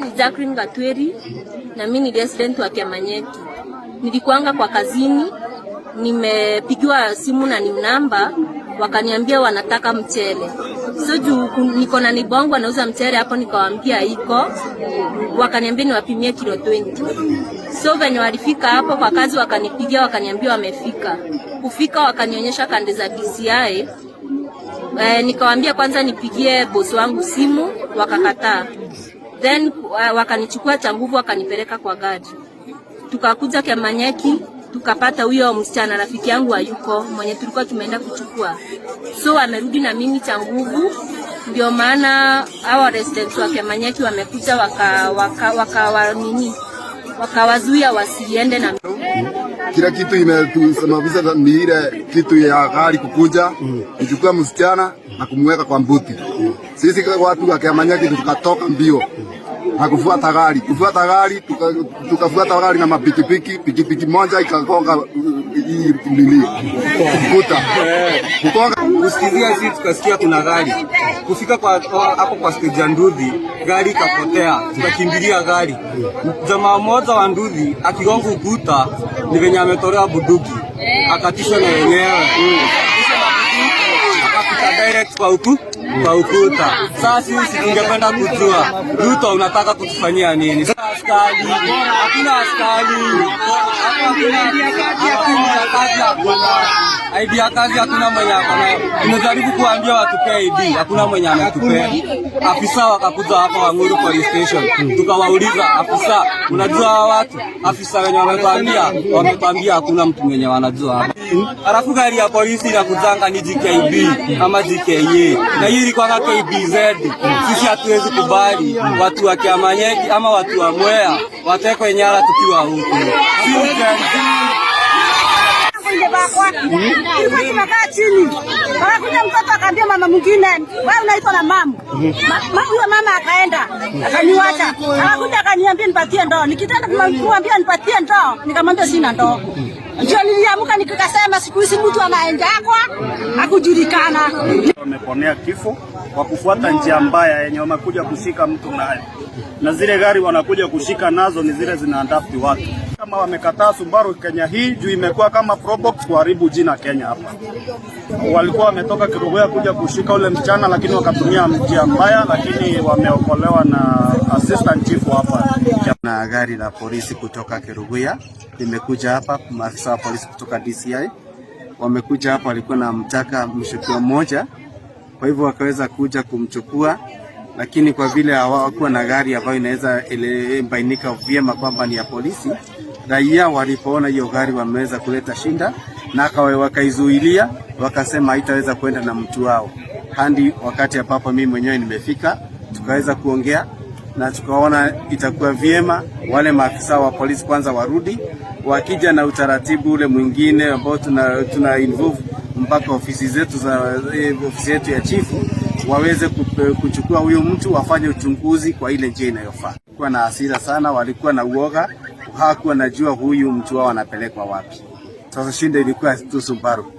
Ni Jacqueline Gatweri na mimi ni resident wa Kiamanyeki. Nilikuanga kwa kazini, nimepigiwa simu na ni namba, wakaniambia wanataka mchele. So juu niko na neighbour wangu anauza mchele hapo, nikawaambia iko, wakaniambia niwapimie kilo 20. So venye walifika hapo kwa kazi, wakanipigia wakaniambia wamefika. Kufika wakanionyesha kande za DCI. Nikawaambia kwanza nipigie bosi wangu simu, wakakataa. Then wakanichukua cha nguvu wakanipeleka kwa gari. Tukakuja Kiamanyeki, tukapata huyo msichana rafiki yangu hayuko, mwenye tulikuwa tumeenda kuchukua. So wamerudi na mimi cha nguvu, ndio maana hawa residents wa Kiamanyeki wamekuja waka waka waka wa, nini wakawazuia wasiende na Kila kitu imetusimamisha ni ile kitu ya gari kukuja kuchukua msichana na kumweka kwa mbuti. Sisi watu wa Kiamanyeki tukatoka mbio na kufuata gari, kufuata gari, tukafuata gari na mapikipiki, pikipiki moja ikagonga hii nini ukuta, kugonga Kusikizia sisi tukasikia kuna gari kufika kwa hapo kwa stage ya nduthi, gari ikapotea, tukakimbilia gari. Jamaa mmoja wa nduthi akigonga ukuta, ni venye ametolewa bunduki, akatishwa na wenyewe akapita direct kwa ukuta. Sasa sisi tungependa kujua Ruto, unataka kutufanyia nini? Sasa askari, hakuna askari hakuna kazi, hakuna ID ya kazi, hakuna mwenye akona. Tumejaribu kuambia watupee ID, hakuna mwenye ametupea. Afisa wakakuja hapa Wang'uru Police Station, tukawauliza afisa, unajua hawa watu? Afisa wenye wametuambia hakuna mtu mwenye wanajua hapa. Alafu gari ya polisi inakujanga ni GKB ama GKA na hii ilikuwa KBZ. Sisi hatuwezi kubali watu wa Kiamanyeki ama watu wa Mwea watekwe nyara tukiwa huku. Si Gen Z. Tulikuwa tumekaa chini, akakuja mtoto akaambia mama mwingine, wewe unaitwa na mama. Huyo mama akaenda akaniwacha, akakuja akaniambia nipatie ndoo. Nikitenda kumwambia nipatie ndoo, nikamwambia sina ndoo. Ndio niliamka nikasema siku hizi mtu anaendakwa hakujulikana. Wameponea kifo kwa kufuata njia mbaya yenye wamekuja kushika mtu nayo, na zile gari wanakuja kushika nazo ni zile zinaabduct watu. Kama wamekataa Subaru Kenya hii juu imekuwa kama probox kuharibu jina Kenya hapa. Walikuwa wametoka Kerugoya kuja kushika ule msichana, lakini wakatumia njia mbaya, lakini wameokolewa na assistant chief hapa. Na gari la polisi kutoka Kerugoya limekuja hapa, maafisa wa polisi kutoka DCI wamekuja hapa, walikuwa na mtaka mshukiwa mmoja, kwa hivyo wakaweza kuja kumchukua, lakini kwa vile hawakuwa na gari ambayo inaweza bainika vyema kwamba ni ya polisi, raia walipoona hiyo gari wameweza kuleta shinda na wakaizuilia, wakasema haitaweza kwenda na mtu wao hadi wakati ambapo mimi mwenyewe nimefika, tukaweza kuongea na tukaona itakuwa vyema wale maafisa wa polisi kwanza warudi, wakija na utaratibu ule mwingine ambao tuna involve mpaka ofisi zetu za ofisi yetu ya chifu waweze kuchukua huyo mtu wafanye uchunguzi kwa ile njia inayofaa. Walikuwa na hasira sana, walikuwa na uoga, hawakuwa najua huyu mtu wao anapelekwa wapi. Sasa shinda ilikuwa tu Subaru.